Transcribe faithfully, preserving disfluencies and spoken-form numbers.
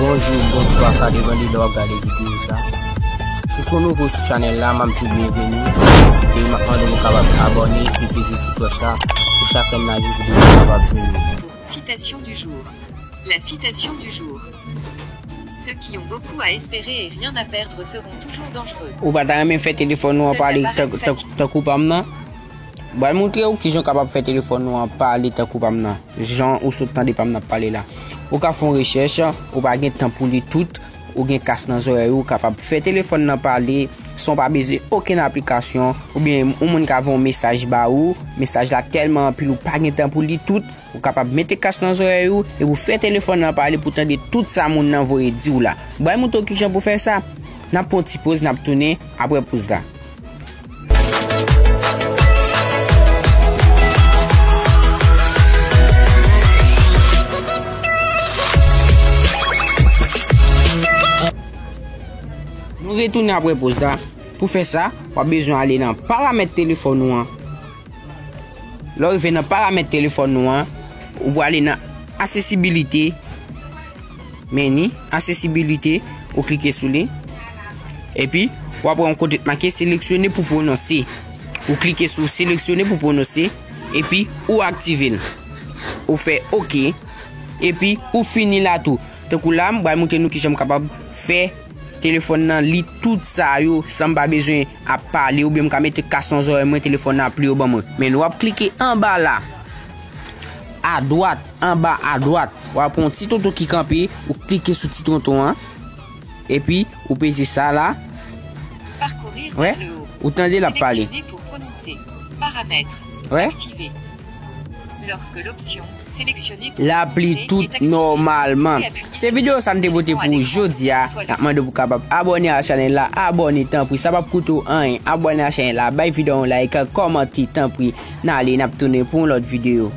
Bonjou, bonswa, sa depann de lè w ap gade videyo sa. Si w se yon nouvo sou chanèl la, m ap di w byenveni. E m ap mande w kapab abòne e peze ti klòch la pou chak lè m lage videyo sa kapab jwenn ou. Citation du jour. La citation du jour. Ceux qui ont beaucoup à espérer et rien à perdre seront toujours dangereux. Ou pa ta renmen fè telefòn ou an pale tankou pa m nan? Mwen montre w kijan w kapab fè telefòn ou an pale tankou pa m nan. Jan ou sot tande pa m nan pale la. Ou ka fè yon rechèch, ou pa gen tan pou li tout, ou gen kas nan zòrèy ou, ou kapab fè telefòn nan pale san w pa bezwen okenn aplikasyon, oubyen yon moun ka voye yon mesaj ba ou, mesaj la tèlman anpil ou pa gen tan pou li tout, ou kapab mete kas nan zòrèy ou epi w fè telefòn nan pale pou w tande tout sa moun nan voye di w la. Mwen montre w kijan pou fè sa. N ap pran yon ti poz, n ap tounen apre poz la. Nou retounen apre poz la. Pou fè sa, w ap bezwen ale nan paramèt telefòn ou an. Lè w rive nan paramèt telefòn ou an, ou prale nan aksesibilite. Men ni aksesibilite, ou klike sou li. Epi, w ap wè yon kote k make seleksyone pou pwononse. Ou klike sou seleksyone pou pwononse. Epi, ou aktive l. Ou fè oke. Epi, ou fini la tou. Tankou la, m pral montre nou kijan m kapab fè telefòn nan li tout sa yo san m pa bezwen ap pale oubyen m ka mete kas nan zòrèy mwen, telefòn nan ap li yo ban mwen. Men w ap klike anba la. Adwat, anba adwat, w ap wè yon ti tonton ki kanpe, ou klike sou ti tonton an. Epi, ou peze sa la. Parcourir. Wè? Ou tande l ap pale. Sélectionner pour prononcer. Paramètres. Wè? Activé. Lorsque l'option sélectionnée pour prononcer est activée, veuillez appuyer sur. L ap li tout nòmalman. Se videyo sa m te pote pou ou jodi a. N ap mande w pou w kapab abòne a chanèl la. Abòne, tanpri. Sa p ap koute w anyen. Abòne a chanèl la. Bay videyo a yon like. Kòmante, tanpri. N ale, n ap tounen pou yon lòt videyo.